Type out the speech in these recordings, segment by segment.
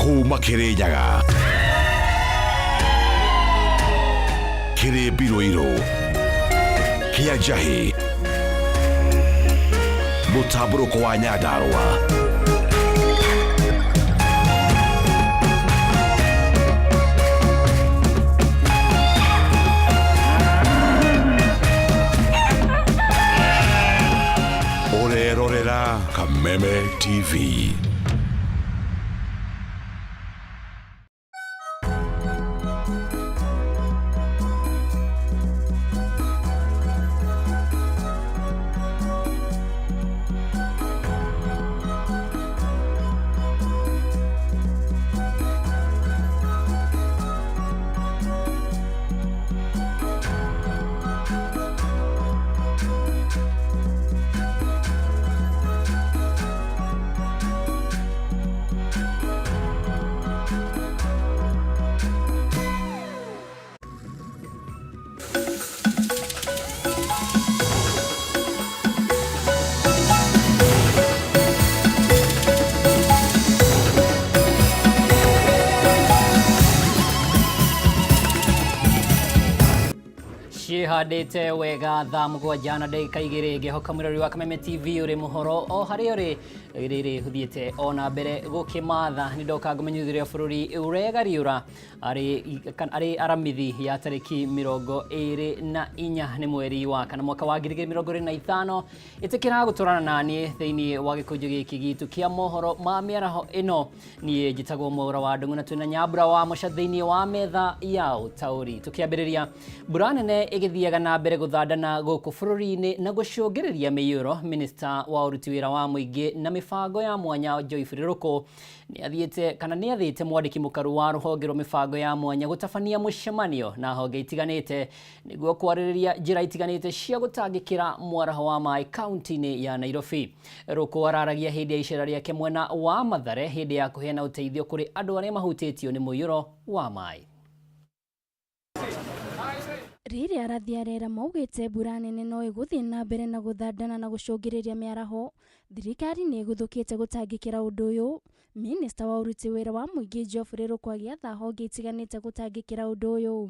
Kuma Kirinyaga kĩrĩ mbirũirũ kĩa njahĩ mũtambũrũko wa Nyandarũa. Ũrerorera Kameme TV. Ciĩhandĩte wega thaa 7:02, ngĩhoka mwĩrori wa Kameme TV ũrĩ mũhoro o harĩa ũrĩ. Rĩrĩ huthiĩte ona mbere gũkĩmatha nĩ ndoka ngũmenyithĩria bũrũri ũregariũra arĩ aramithi ya tarĩki 24 nĩ mweri wa kana mwaka wa 2025. Ĩtĩkĩra gũtwarana na niĩ thĩinĩ wa gĩkũnjũ gĩkĩ gitũ kĩa mohoro ma mĩaraho ĩno. Niĩ njĩtagwo Mwaura wa Ndung'u na twĩna Nyambura wa Mũca thĩinĩ wa metha ya ũtaũri. Tũkĩambĩrĩria, mbura nene ĩgĩthiaga na mbere gũthandana gũkũ bũrũri-inĩ na gũcũngĩrĩria mĩiyũro. Minista wa ũruti wĩra wa mũingĩ na mĩbango ya mwanya Geoffrey Ruku nĩathiĩte kana nĩathĩte mwandĩki mũkaru wa rũhonge rwa mĩbango ya mwanya gũtabania mũcemanio na honge itiganĩte nĩguo kwarĩrĩria njĩra itiganĩte cia gũtangĩkĩra mwaraho wa maĩ kaunti-inĩ ya Nairobi. Ruku araragia hĩndĩ ya icera rĩake mwena wa Mathare hĩndĩ ya kũheana ũteithio kũrĩ andũ arĩa mahutĩtio nĩ mũiyũro wa maĩ. Rĩrĩa arathi a rĩera maugĩte mbura nene no ĩgũthiĩ na mbere na gũthandana na gũcũngĩrĩria mĩaraho, thirikari nĩ ĩguthũkĩte gũtangĩkĩra ũndũ ũyũ. Minista wa ũruti wĩra wa mũingĩ Geoffrey Ruku agĩatha honge itiganĩte gũtangĩkĩra ũndũ ũyũ.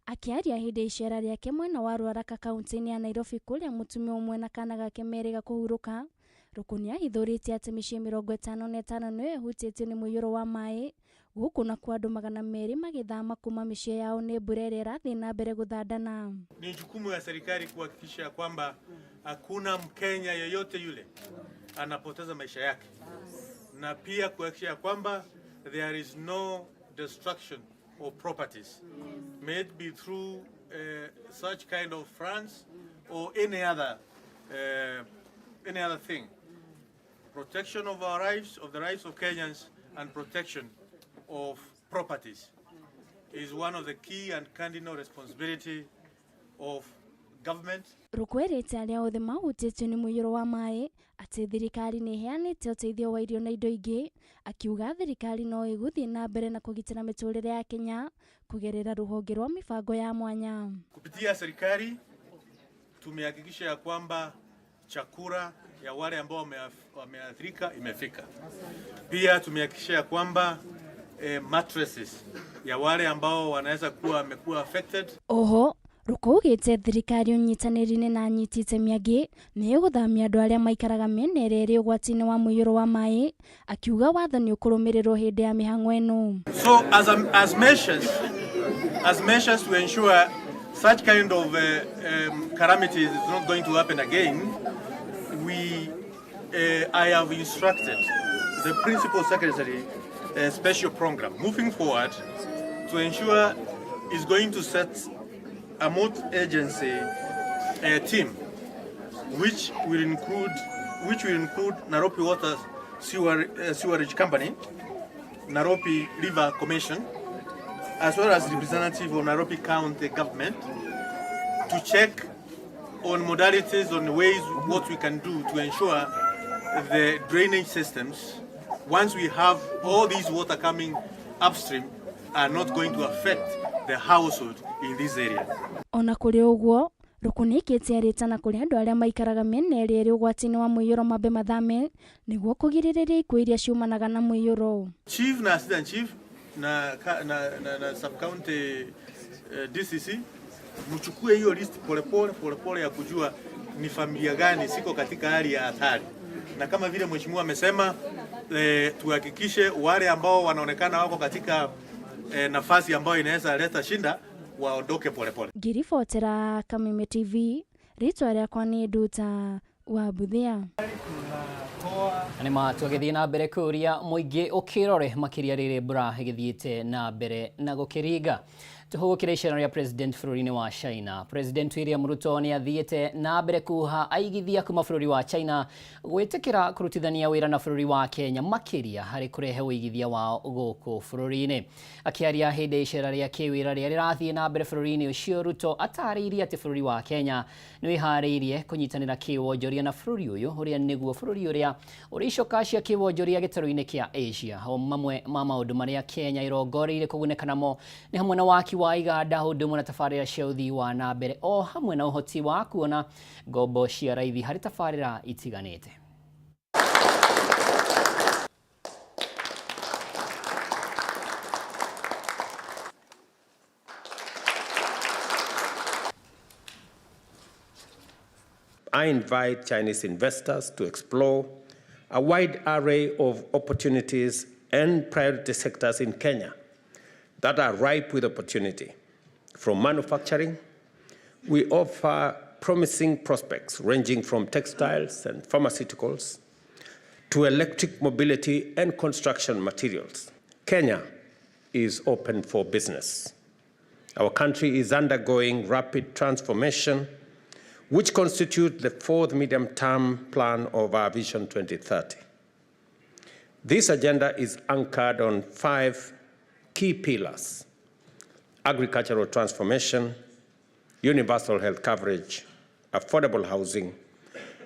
Akĩaria hĩndĩ ya icera rĩake mwena wa Ruaraka kaunti-inĩ ya Nairobi kũrĩa mũtumia ũmwe na kana gake merĩga kũhurũka, Ruku nĩahithũrĩtie atĩ mĩciĩ 55 nĩyo ĩhutĩtio nĩ mũiyũro wa maĩ, gũkũ nakuo andũ 200 magĩthama kuma mĩciĩ yao nĩ mbura ĩrĩa ĩrathiĩ na mbere gũthandana. Ni jukumu ya serikali kuhakikisha kwamba hakuna Mkenya yeyote yule anapoteza maisha yake, na pia kuhakikisha kwamba there is no destruction of properties, may it be through such kind of floods or any other thing. Protection of our lives, of the lives of Kenyans, and protection of properties is one of the key and cardinal responsibility of government. Ruku erĩte arĩa othe mahutĩtio nĩ mũiyũro wa maĩ atĩ thirikari nĩ ĩheanĩte ũteithio wa irio na indo ingĩ, akiuga thirikari no ĩgũthiĩ na mbere na kũgitĩra mĩtũrĩre ya Kenya kũgerera rũhonge rwa mĩbango ya mwanya. Kupitia serikali tumehakikisha ya kwamba chakula ya wale ambao wameathirika imefika. Pia tumehakikisha ya kwamba mattresses ya wale ambao wanaweza kuwa wamekuwa affected. Oho Ruku augĩte thirikari ũnyitanĩri-inĩ na anyiti itemi angĩ nĩ ĩgũthamia andũ arĩa maikaraga mĩena ĩrĩa ĩrĩ ũgwati-inĩ wa mũiyũro wa maĩ, akiuga watho nĩ ũkũrũmĩrĩrwo hĩndĩ ya mĩhang'o ĩno. So as measures to ensure such kind of calamities is not going to happen again, I have instructed the Principal Secretary a special program moving forward to ensure is going to set a multi-agency team which will include Nairobi Water Sewerage Company, Nairobi River Commission, as well as representative of Nairobi County Government, to check on modalities, on ways what we can do to ensure the drainage systems, once we have all these water coming upstream, are not going to affect the household in this area. Ona kũrĩ ũguo, Rukuni ikĩtie rĩtana kũrĩ andũ arĩa maikaraga mĩena ĩrĩa ĩrĩ ũgwati-inĩ wa mũiyũro mambe mathame nĩguo kũgirĩrĩria ikuũ iria ciumanaga na mũiyũro. Chief na assistant chief na sub county DCC mchukue hiyo list polepole polepole ya kujua ni familia gani siko katika hali ya hatari, na kama vile mheshimiwa amesema, tuhakikishe wale ambao wanaonekana wako katika nafasi ambayo inaweza leta shinda waondoke polepole. Ngĩribotera Kameme TV, rĩtwa rĩakwa nĩ Nduta wa Buthia. Na nĩma twagĩthiĩ na mbere kũria mũingĩ ũkĩrore makĩria rĩrĩ mbura ĩgĩthiĩte na mbere na gũkĩringa. Tũhũgũkĩre icera rĩa president bũrũri-inĩ wa China. President William Ruto nĩ athiĩte na mbere kuha aigithia kuma bũrũri wa China gwĩtĩkĩra kũrutithania wĩra na bũrũri wa Kenya makĩria harĩ kũrehe ũigithia wao gũkũ bũrũri-inĩ. Akĩaria hĩndĩ ya icera rĩa kĩwĩra rĩrĩa rĩrathiĩ na mbere bũrũri-inĩ ũcio, Ruto atarĩirie atĩ bũrũri wa Kenya nĩ wĩharĩirie kũnyitanĩra kĩwonjoria na bũrũri ũyũ ũrĩa nĩguo bũrũri ũrĩa ũrĩ icoka cia kĩwonjoria gĩtarũ-inĩ kĩa Asia. O mamwe ma maũndũ marĩa Kenya ĩrongoreirie kũgunĩka namo nĩ hamwe na waki wa iganda, ũndũ ũmwe na tabarĩra cia ũthii wa na mbere, o hamwe na ũhoti wa kuona ngombo cia raithi harĩ tabarĩra itiganĩte. I invite Chinese investors to explore a wide array of opportunities and priority sectors in Kenya that are ripe with opportunity. From manufacturing, we offer promising prospects ranging from textiles and pharmaceuticals to electric mobility and construction materials. Kenya is open for business. Our country is undergoing rapid transformation, which constitutes the fourth medium-term plan of our Vision 2030. This agenda is anchored on 5 key pillars: agricultural transformation, universal health coverage, affordable housing,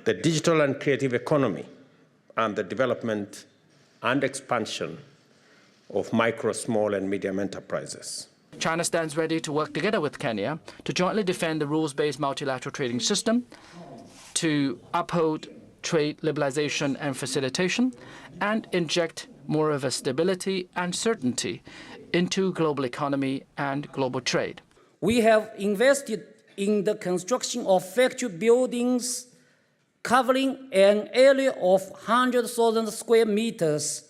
the digital and creative economy, and the development and expansion of micro, small, and medium enterprises. China stands ready to work together with Kenya to jointly defend the rules-based multilateral trading system, to uphold trade liberalization and facilitation, and inject more of a stability and certainty into global economy and global trade. We have invested in the construction of factory buildings covering an area of 100,000 square meters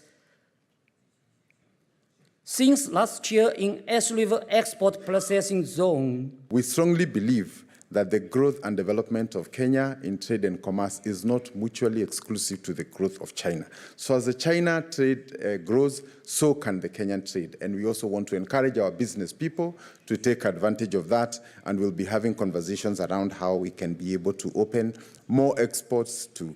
since last year in Athi River Export Processing Zone. We strongly believe that the growth and development of Kenya in trade and commerce is not mutually exclusive to the growth of China. So as the China trade grows, so can the Kenyan trade. And we also want to encourage our business people to take advantage of that, and we'll be having conversations around how we can be able to open more exports to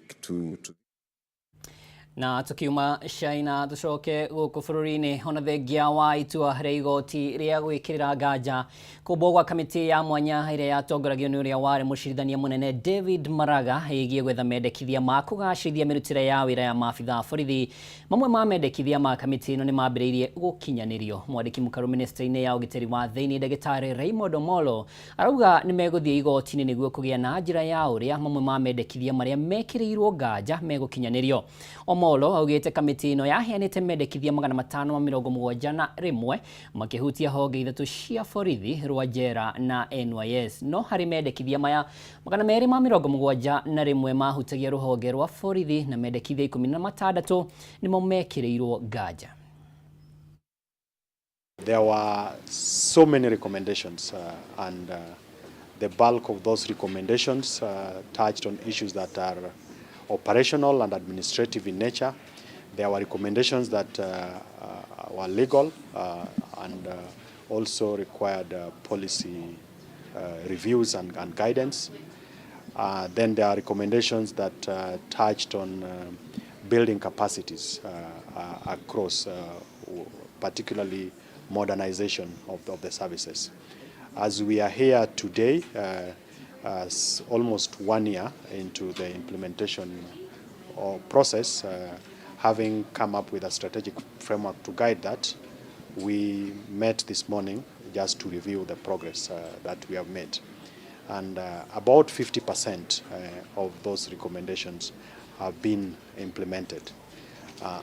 Na tukiuma China tucoke guku bũrũri-inĩ, ona thengia wa itua rĩa igoti rĩa gwĩkĩrĩra nganja kũmbwo gwa kamĩtĩ ya mwanya ĩrĩa yatongoragio nĩ ũrĩa warĩ mũcirithania mũnene David Maraga ĩgiĩ gwetha mendekithia ma kũgacĩrithia mĩrutĩre ya wĩra ya maabitha a borithi. Mamwe ma mendekithia ma kamĩtĩ ĩno nĩ mambĩrĩirie gũkinyanĩrio. Mwandĩki mũkaru ministry-inĩ ya ũgitĩri wa thĩinĩ ndagĩtarĩ Raymond Omolo arauga nĩ megũthiĩ igoti-inĩ nĩguo kũgĩa na njĩra ya ũrĩa mamwe ma mendekithia marĩa mekĩrĩirwo nganja megũkinyanĩrio. Omolo augĩte kamĩtĩ ĩno yaheanĩte mendekithia 571 makĩhutia honge ithatũ cia borithi, rwa njera na NYS. No harĩ mendekithia maya 271 mahutagia rũhonge rwa borithi na mendekithia 16 nĩmo mekĩrĩirwo nganja. There were so many recommendations and the bulk of those recommendations touched on issues that are operational and administrative in nature. There were recommendations that were legal and also required policy reviews and guidance. Then there are recommendations that touched on building capacities across, particularly modernization of the services. As we are here today, almost 1 year into the implementation process, having come up with a strategic framework to guide that, we met this morning just to review the progress that we have made. And about 50% of those recommendations have been implemented.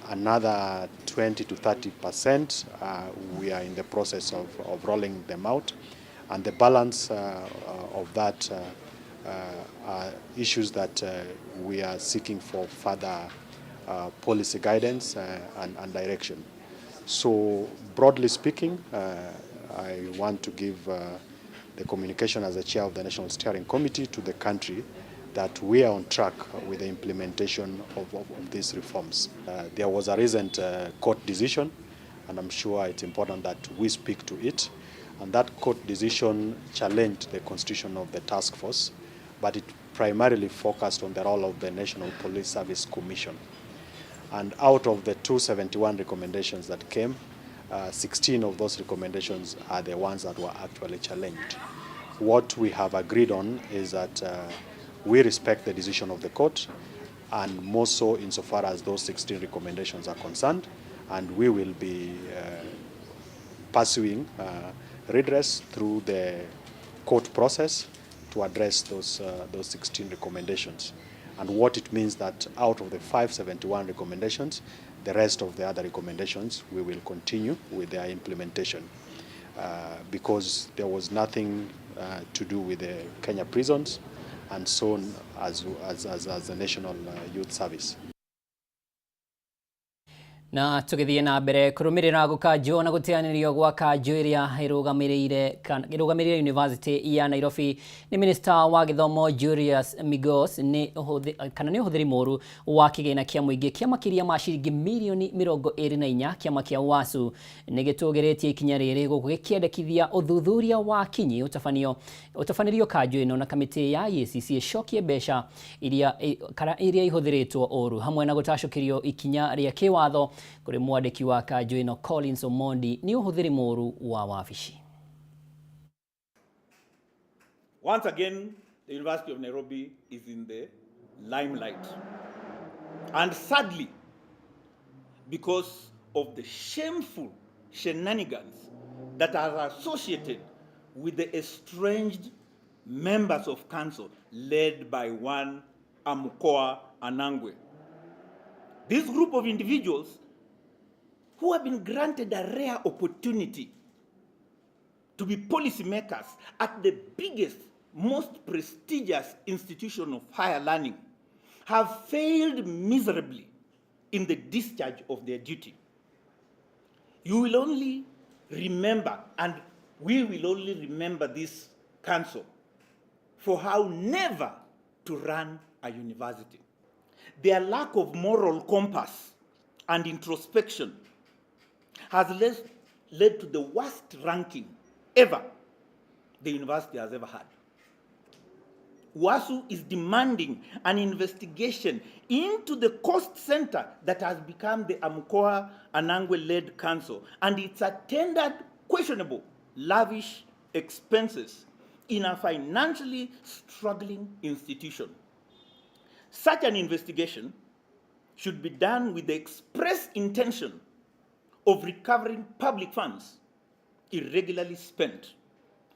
Another 20 to 30%, we are in the process of rolling them out. And the balance of that are issues that we are seeking for further policy guidance and direction. So broadly speaking, I want to give the communication as the chair of the National Steering Committee to the country that we are on track with the implementation of these reforms. There was a recent court decision, and I'm sure it's important that we speak to it. And that court decision challenged the constitution of the task force, but it primarily focused on the role of the National Police Service Commission. And out of the 271 recommendations that came, 16 of those recommendations are the ones that were actually challenged. What we have agreed on is that we respect the decision of the court, and more so insofar as those 16 recommendations are concerned, and we will be pursuing redress through the court process to address those 16 recommendations. And what it means that out of the 571 recommendations, the rest of the other recommendations, we will continue with their implementation, because there was nothing to do with the Kenya prisons and so on as the National Youth Service. Na tũgĩthiĩ na mbere kũrũmĩrĩra gũkanjwo na gũteanĩrio gwa kanjũ ĩrĩa ĩrũgamĩrĩire University ya Nairobi nĩ Minister wa gĩthomo Julius Migos nĩ kana nĩ ũhũthĩri mũru wa kĩgĩna kĩa mũingĩ kĩa makĩria ma ciringi mirioni 24. Kĩama kĩa WASU nĩ gĩtũgĩrĩtie ikinya rĩrĩ gũkũ gĩkĩendekithia ũthuthuria wa kinyi ũtabanio ũtabanĩrio kanjũ ĩno na kamĩtĩ ya EACC ĩcokie mbeca iria kana iria ihũthĩrĩtwo ũru hamwe na gũtacũkĩrio ikinya rĩa kĩwatho kũrĩ mwandĩki wa kanjũ ĩno Collins Omondi nĩ ũhũthĩri mũru wa wabici. Once again, the University of Nairobi is in the limelight. And sadly, because of the shameful shenanigans that are associated with the estranged members of council led by one Amukoa Anangwe. This group of individuals who have been granted a rare opportunity to be policymakers at the biggest, most prestigious institution of higher learning have failed miserably in the discharge of their duty. You will only remember, and we will only remember this council for how never to run a university. Their lack of moral compass and introspection has led to the worst ranking ever the university has ever had. WASU is demanding an investigation into the cost center that has become the Amukoa Anangwe-led council and its attendant questionable lavish expenses in a financially struggling institution. Such an investigation should be done with the express intention of recovering public funds irregularly spent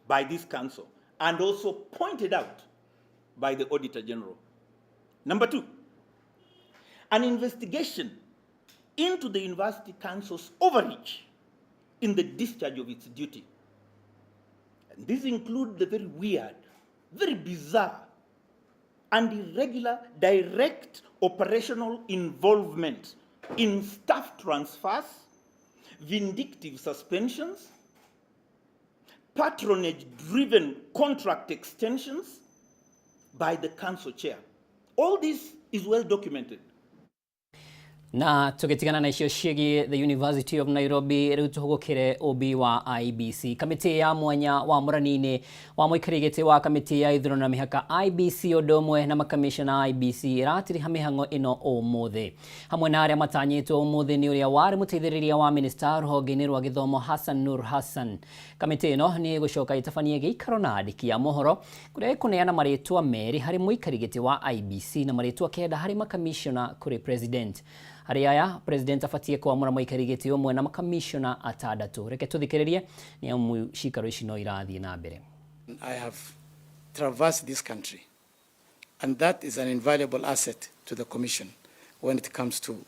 by this council and also pointed out by the Auditor General. Number two, an investigation into the University Council's overreach in the discharge of its duty. And these include the very weird, very bizarre, and irregular direct operational involvement in staff transfers, vindictive suspensions, patronage-driven contract extensions by the council chair. All this is well documented. Na tũgĩtigana na icio ciĩgiĩ the University of Nairobi, rĩu tũhũgũkĩre ũmbi wa IEBC. Kamĩtĩ ya mwanya wa mũrani-inĩ wa mũikarĩri gĩtĩ wa kamĩtĩ ya ithurano na mĩhaka IEBC ũndũ ũmwe na makamishna IEBC ĩratiriha mĩhang'o ĩno ũmũthĩ. Hamwe na arĩa matanyĩtwo ũmũthĩ nĩ ũrĩa warĩ mũteithĩrĩria wa minista rũhonge-inĩ rwa gĩthomo Hassan Nur Hassan. Kamĩtĩ ĩno nĩ ĩgũcoka ĩtabanie gĩikaro na andĩki a mohoro kũrĩa ĩkũneana marĩtwa 2 harĩ mũikarĩri gĩtĩ wa IEBC na marĩtwa 9 harĩ makamishna kũrĩ president. Harĩ aya, president abatie kwamũra mũikarĩri gĩtĩ ũmwe na makamishna 6. Reke tũthikĩrĩrie nĩ amu cikaro ici no irathiĩ na mbere. I have traversed this country. And that is an invaluable asset to the Commission when it comes to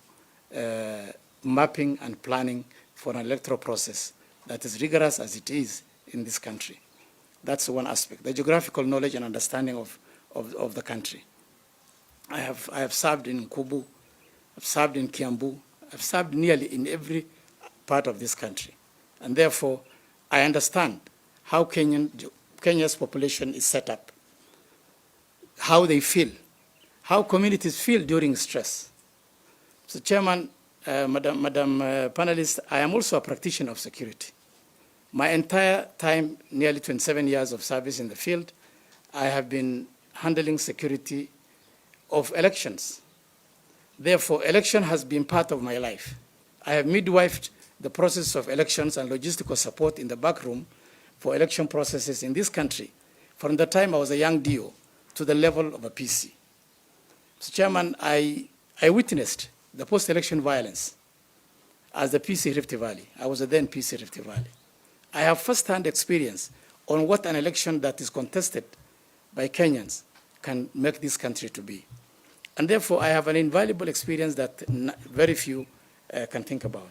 mapping and planning for an electoral process that is rigorous as it is in this country. That's one aspect, the geographical knowledge and understanding of the country. I have served in Nkubu, I've served in Kiambu, I've served nearly in every part of this country. And therefore, I understand how Kenya's population is set up, how they feel, how communities feel during stress. So, Chairman, Madam panelist, I am also a practitioner of security. My entire time, nearly 27 years of service in the field, I have been handling security of elections. Therefore, election has been part of my life. I have midwifed the process of elections and logistical support in the backroom for election processes in this country from the time I was a young DO to the level of a PC. Mr. Chairman, I witnessed the post-election violence as the PC Rift Valley. I was the then PC Rift Valley. I have first-hand experience on what an election that is contested by Kenyans can make this country to be. And therefore, I have an invaluable experience that very few can think about.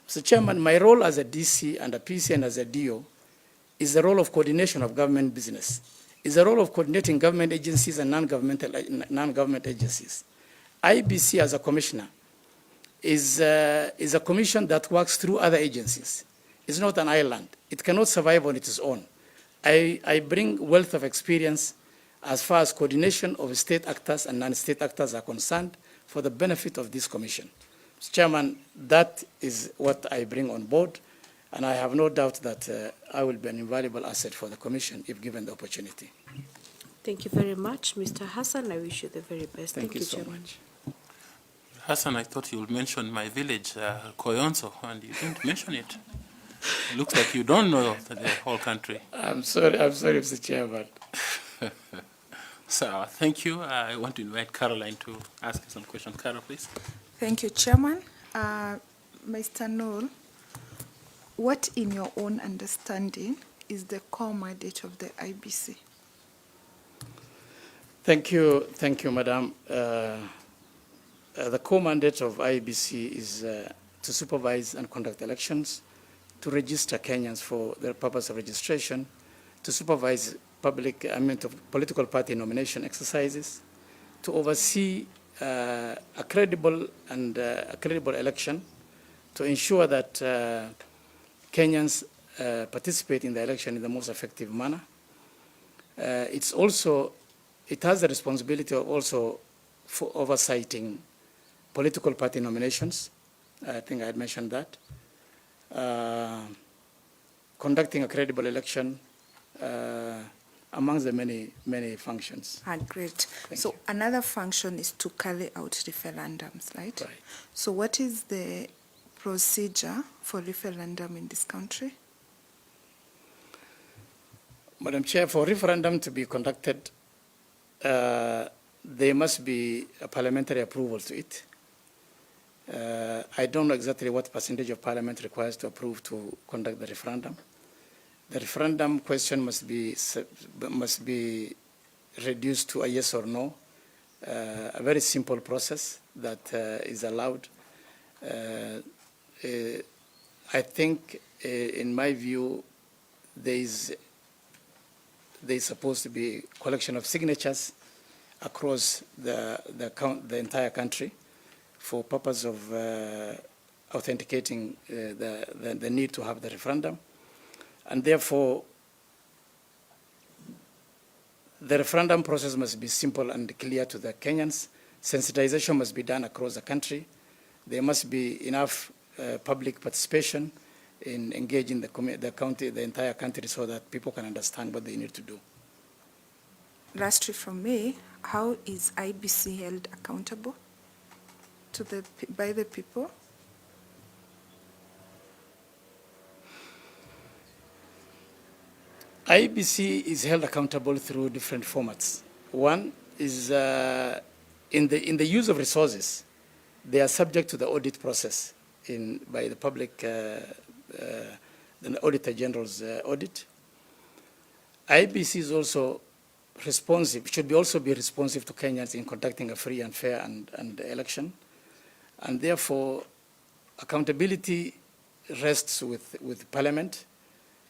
Mr. Chairman, my role as a DC and a PC and as a DO is the role of coordination of government business, is the role of coordinating government agencies and non-government agencies. IEBC as a commissioner is a commission that works through other agencies. It's not an island. It cannot survive on its own. I bring wealth of experience as far as coordination of state actors and non-state actors are concerned for the benefit of this commission. Mr. Chairman, that is what I bring on board, and I have no doubt that I will be an invaluable asset for the commission if given the opportunity. Thank you very much, Mr. Hassan. I wish you the very best. Thank you so Chairman. Much. Hassan, I thought you would mention my village, Koyonzo, and you didn't mention it. Looks like you don't know the whole country. I'm sorry, Mr. Chairman. So, thank you. I want to invite Caroline to ask some questions. Carol, please. Thank you, Chairman. Mr. Noor, what in your own understanding is the core mandate of the IEBC? Thank you, Madam. The core mandate of IEBC is to supervise and conduct elections, to register Kenyans for the purpose of registration, to supervise public, I mean, to political party nomination exercises, to oversee a credible election, to ensure that Kenyans participate in the election in the most effective manner. It has the responsibility of also for oversighting political party nominations. I think I had mentioned that. Conducting a credible election, among the many, many functions. Ah, great. Thank So you. Another function is to carry out referendums, right? Right. So what is the procedure for referendum in this country? Madam Chair, for referendum to be conducted, there must be a parliamentary approval to it. I don't know exactly what percentage of parliament requires to approve to conduct the referendum. The referendum question must be reduced to a yes or no, a very simple process that is allowed. I think, in my view, there is supposed to be collection of signatures across the entire country for purpose of authenticating the need to have the referendum. And therefore, the referendum process must be simple and clear to the Kenyans. Sensitization must be done across the country. There must be enough public participation in engaging the entire country so that people can understand what they need to do. Lastly from me, how is IEBC held accountable by the people? IEBC is held accountable through different formats. One is in the use of resources. They are subject to the audit process by the public, the Auditor General's audit. IEBC is also responsive, should be also be responsive to Kenyans in conducting a free and fair and election. And therefore, accountability rests with Parliament.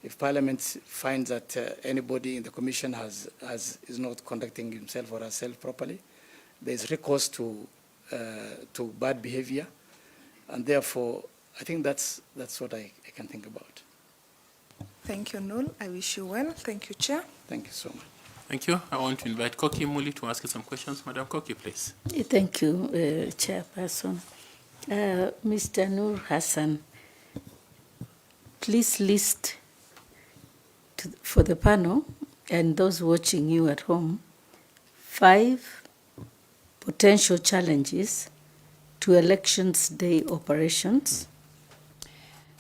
If Parliament finds that anybody in the Commission is not conducting himself or herself properly, there is recourse to bad behavior. And therefore, I think that's what I can think about. Thank you, Noor. I wish you well. Thank you, Chair. Thank you so much. Thank you. I want to invite Koki Muli to ask you some questions. Madam Koki, please. Thank you, Chairperson. Mr. Noor Hassan, please list for the panel and those watching you at home 5 potential challenges to Elections Day operations.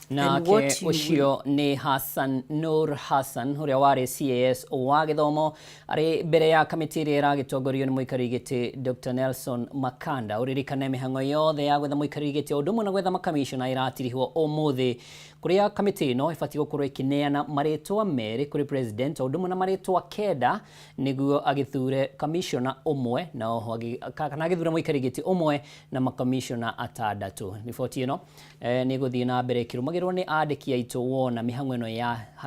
Nake ucio nĩ Hassan Nur Hassan ũrĩa warĩ CAS wa gĩthomo arĩ mbere ya kamĩtĩ ĩrĩa ĩragĩtongorio nĩ mũikarĩri gĩtĩ Dr. Nelson Makanda. Ũririkane mĩhang'o yothe ya gwetha mũikarĩri gĩtĩ o ũndũ ũmwe na gwetha makamishona ĩratirihwo ũmũthĩ, kũrĩa kamĩtĩ ĩno ĩbatiĩ gũkorwo ĩkĩneana marĩtwa 2 kũrĩ president o ũndũ ũmwe na marĩtwa 9 nĩguo agĩthure kamishona ũmwe na oho kana agĩthure mũikarĩri gĩtĩ ũmwe na makamishona 6. Riboti ĩno nĩ ĩgũthiĩ na mbere ĩkĩrũmagĩrĩrwo nĩ andĩki aitũ wona mĩhang'o ĩno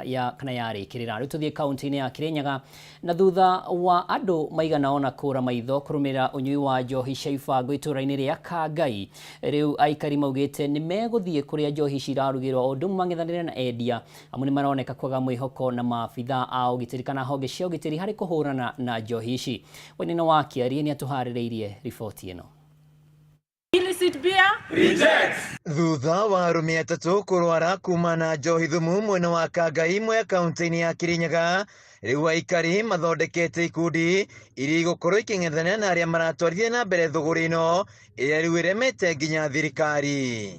ya kana yarĩkĩrĩra. Rĩu tũthiĩ kaunti-inĩ ya Kirinyaga na thutha wa andũ maigana ona kũra maitho kũrũmĩrĩra ũnyui wa njohi cia ibango itũũra-inĩ rĩa Kangai, rĩu aikari maugĩte nĩ megũthiĩ kũrĩa njohi cirarugĩrwo o ũndũ mang'ethanĩre na endia amu nĩ maroneka kwaga mwĩhoko na maabitha a ũgitĩri kana honge cia ũgitĩri harĩ kũhũrana na njohi ici. Wainene wa Kĩarie nĩ atũharĩrĩirie riboti ĩno. Illicit beer reject. Thutha wa arũme 3 kũrwara kuma na njohi thumu mwena wa Kangai Mwea kaunti-inĩ ya Kirinyaga, rĩu aikari mathondekete ikundi iria igũkorwo ikĩng'ethanĩra na arĩa maratwarithia na mbere thũgũrĩ ĩno ĩrĩa rĩu ĩremete nginya thirikari.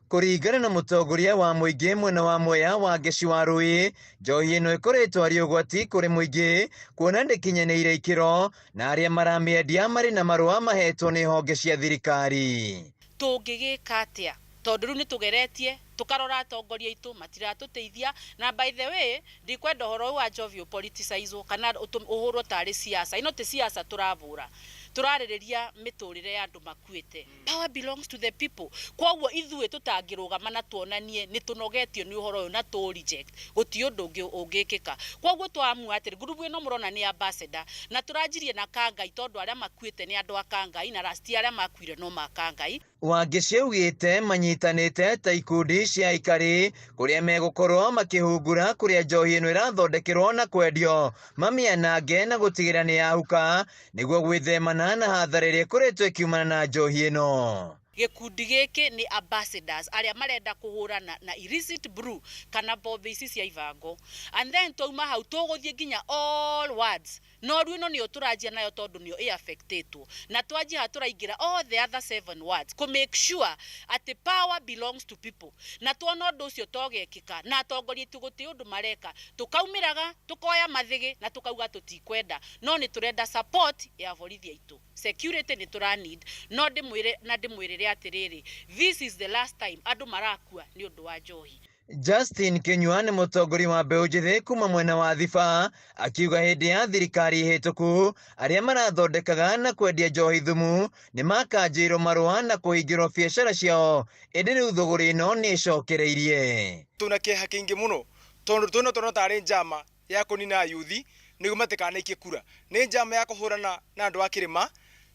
Kũringana na mũtongoria wa mũingĩ mwena wa Mwea wa Ngeci wa Rũĩ, njohi ĩno ĩkoretwo arĩ ũgwati kũrĩ mũingĩ kuona ndĩkinyanĩire ikĩro na arĩa maramĩendia marĩ na marũa mahetwo nĩ honge cia thirikari. Tũngĩgĩka atĩa tondũ rĩu nĩtũgeretie tũkarora atongoria aitũ matiratũteithia, na by the way ndikwenda ũhoro ũyũ wa njohi ũpoliticizwo kana ũhũrwo tarĩ siasa. Ĩno ti siasa tũravũra, tũrarĩrĩria mĩtũrĩre ya andũ makuĩte. Power belongs to the people. Kwoguo ithuĩ tũtangĩrũgama na tuonanie nĩ tũnogetio nĩ ũhoro ũyũ na tũ reject, gũtirĩ ũndũ ũngĩ ũngĩkĩka. Kwoguo twaamua atĩrĩ, ngurubu ĩno mũrona nĩ ambassador, na tũranjirie na Kangai tondũ arĩa makuĩte nĩ andũ a Kangai na rasti arĩa makuire no ma Kangai. Wangeci augĩte manyitanĩte ta ikundi cia aikari kũrĩa megũkorwo makĩhungura kũrĩa njohi ĩno ĩrathondekerwo na kwendio mamĩanange na gũtigĩrĩra nĩ yahuka nĩguo gwĩthemana na hathara ĩrĩa ĩkoretwo ĩkiumana na njohi ĩno. Gĩkundi gĩkĩ nĩ ambassadors arĩa marenda kũhũrana na illicit brew kana bombe ici cia ibango, and then twauma hau tũgũthiĩ nginya all wards. No rĩu ĩno nĩyo tũranjia nayo tondũ nĩyo ĩaffectĩtwo, na twanjia haha tũraingĩra all the other 7 wards kũ make sure atĩ power belongs to people. Na tuona ũndũ ũcio togekĩka na atongoria aitũ gũtirĩ ũndũ mareka, tũkaumĩraga tũkoya mathĩgĩ na tũkauga tũtikwenda, no nĩ tũrenda support ya borithi aitũ. Security nĩ tũra need, no ndĩmwĩre na ndĩmwĩrĩre atĩrĩrĩ, this is the last time andũ marakua nĩ ũndũ wa njohi. Justin Kinyua nĩ mũtongoria wa mbeũ njĩthĩ kuma mwena wa Thiba, akiuga hĩndĩ ya thirikari hĩtũku arĩa marathondekaga na kwendia njohi thumu nĩ makanjĩirwo marũa na kũhingĩrwo biacara ciao, ĩndĩ rĩu thũgũrĩ ĩno nĩ ĩcokereirie. Tuna kĩeha kĩingĩ mũno tondũ twĩna tũrona tarĩ njama ya kũnina ayuthi nĩguo matikanaikie kura, nĩ njama ya kũhũrana na andũ a kĩrĩma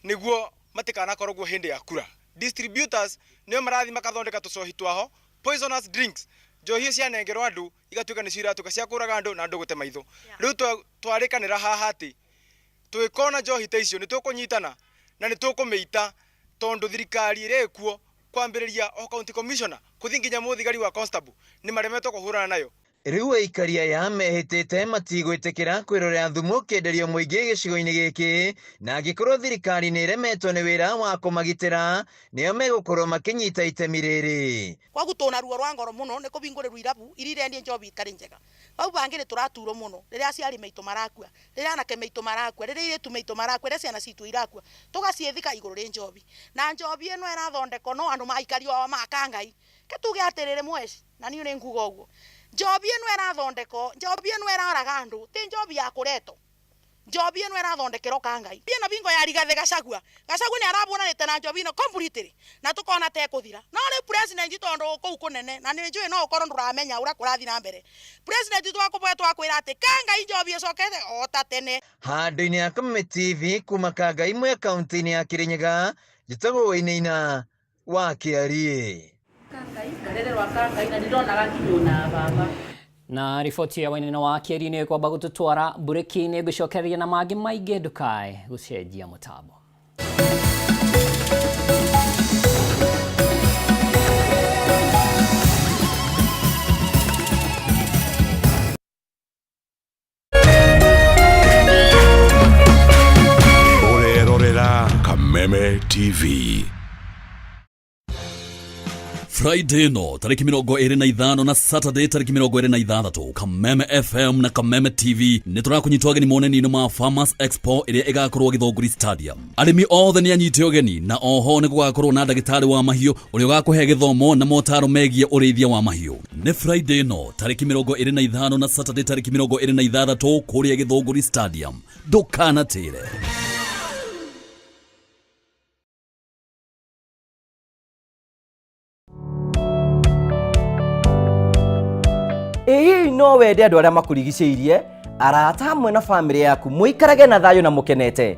nĩguo matikanakorogwo hĩndĩ ya kura. Distributors nĩo marathiĩ makathondeka tũcohi twaho poisonous drinks, njohi cianengerwo andũ igatuĩka nĩcio iratuĩka cia kũraga andũ na andũ gũte maitho. Rĩu twarĩkanĩra haha atĩ twĩkona njohi ta icio nĩ tũkũnyitana na nĩ tũkũmĩita tondũ thirikari ĩrĩa ĩkuo kwambĩrĩria o county commissioner kũthiĩ nginya mũthigari wa constable nĩ maremetwo kũhũrana nayo. Rĩu aikari aya mehĩtĩte matigwĩtĩkĩra kwĩrorera thumu ũkĩenderio mũingĩ gĩcigo-inĩ gĩkĩ, na angĩkorwo thirikari nĩ ĩremetwo nĩ wĩra wa kũmagitĩra nĩo megũkorwo makĩnyita itemi rĩrĩ. Koguo tũna ruo rwa ngoro mũno nĩ kũhingũrĩrwo irabu iria irendia njohi itarĩ njega. Hau bangĩ nĩ tũraturwo mũno rĩrĩa aciari maitũ marakua, rĩrĩa anake maitũ marakua, rĩrĩa airĩtu maitũ marakua, rĩrĩa ciana citũ irakua, tũgaciĩthika igũrũ rĩ njohi. Na njohi ĩno ĩrathondekwo no andũ maikari ao ma Kangai. Ke tuge atĩrĩrĩ mweci, na niĩ nĩ nguga ũguo, Njobi ĩno ĩrathondekwo, njobi ĩno ĩroraga andũ, ti njobi ya kũretwo. Njobi ĩno ĩrathondekerwo Kangai. Ĩno bingo ya Rigathĩ Gachagua. Gachagua nĩ arabũranĩte na njobi ĩno completely na tũkona ta ĩkũthira. No rĩu president tondũ kũu kũnene na nĩ njũĩ no ũkorwo ndũramenya ũrĩa kũrathiĩ na mbere. President twakũboya twakwĩra atĩ Kangai njobi ĩcokete o ta tene. Handũ-inĩ ya Kameme TV kuma Kangai Mwea kaunti-inĩ ya Kirinyaga, njĩtagwo Wainaina wa Kĩariĩ. Ngarererwa Kangai na ndironaga nginya ona baba. Na riboti ya Wainaina wa Kĩariĩ nĩ ĩkwamba gũtũtwara mburĩki-inĩ, ngũcokereria na mangĩ maingĩ, ndũkae gũcenjia mũtambo. Ũrerorera Kameme TV. Friday ĩno tarĩki 25 na Saturday tarĩki 26, Kameme FM na Kameme TV nĩ tũrakũnyita ũgeni monanio-inĩ ma Farmers Expo ĩrĩa ĩgakorwo Gĩthũngũri Stadium. Arĩmi othe nĩ anyite ũgeni, na oho nĩ gũgakorwo na ndagĩtarĩ wa mahiũ ũrĩa ũgakũhe gĩthomo na motaro megiĩ ũrĩithia wa mahiũ. Nĩ Friday ĩno tarĩki 25 na Saturday tarĩki 26 kũrĩa Gĩthũngũri Stadium. Ndũkanatĩre. Ĩ hihi no wende andũ arĩa makũrigicĩirie, arata hamwe na bamĩrĩ yaku mũikarage na thayũ na mũkenete?